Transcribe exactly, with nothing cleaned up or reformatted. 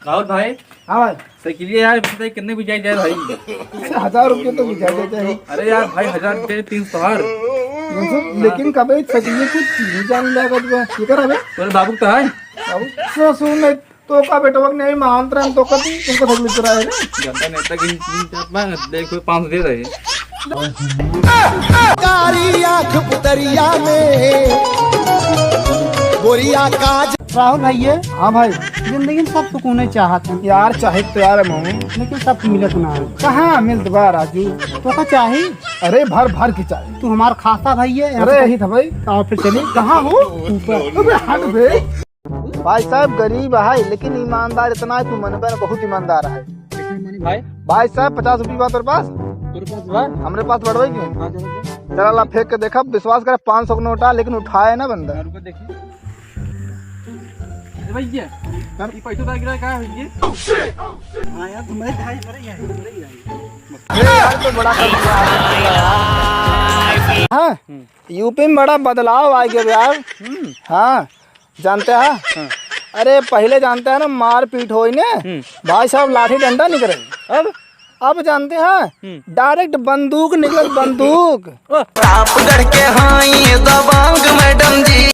राहुल भाई। हाँ भाई। साइकिलिया यार, बताइए कितने की जाए जाए भाई? अरे, हजार रुपये तो की जाए जाए। अरे यार भाई, हजार रुपये तीन सौ हर। लेकिन कबे साइकिलिया कुछ चीज जान लागत बा। ये कर अबे। तोरे बाबू तो है। बाबू, सो सुन, नहीं तो का बेटवा के नहीं मान रहा, तो का तू, तुमको तकलीफ करा है ना? जनता नेता की, की बात ना, देखो, पाँच सौ दे रहे। कारी आँख पुतरिया में गोरिया काज। राहुल भाई, ये हाँ भाई। जिंदगी में सब सुकून चाहत हैं। यार, चाहे तो यार, मामू। लेकिन सब मिलत ना है। कहाँ मिलत बा, राजू? तो का चाही? अरे, भर भर के चाही। तू हमार खासा भाई है, अरे, ऐसे यही था भाई। और फिर चलिए। कहाँ हो? ऊपर। अबे, हट बे। भाई साहब, गरीब है, लेकिन ईमानदार इतना है, तू मनबे न, बहुत ईमानदार है। कितने मनी भाई? भाई साहब, पचास रुपये बा तोरे पास? तोरे पास बा? हमरे पास बड़वे क्यों? हाँ, चलो, चलो। चला ला, फेंक के देखा, विश्वास करे, पाँच सौ का नोटा, लेकिन उठाए ना बंदा। हाँ, रुको, देखिए। अरे भैया, सर। ये पैसा उधार गिरा, का है ये? हाँ यार, तुम्हारे भाई, अरे यार, अरे यार। अरे यार, तो बड़ा कर दिया। हाँ, हम्म। यूपी में बड़ा बदलाव आ गया यार। हम्म। हाँ, जानते हैं? हाँ। अरे, पहले जानते हैं ना, मारपीट होई ने, हम्म। भाई साहब, लाठी डंडा निकले। अब? अब जानते हैं? हम्म। डायरेक्ट बंदूक निकले, बंदूक। ओह। प्रतापगढ़ के हाँ ये दबंग मैडम जी।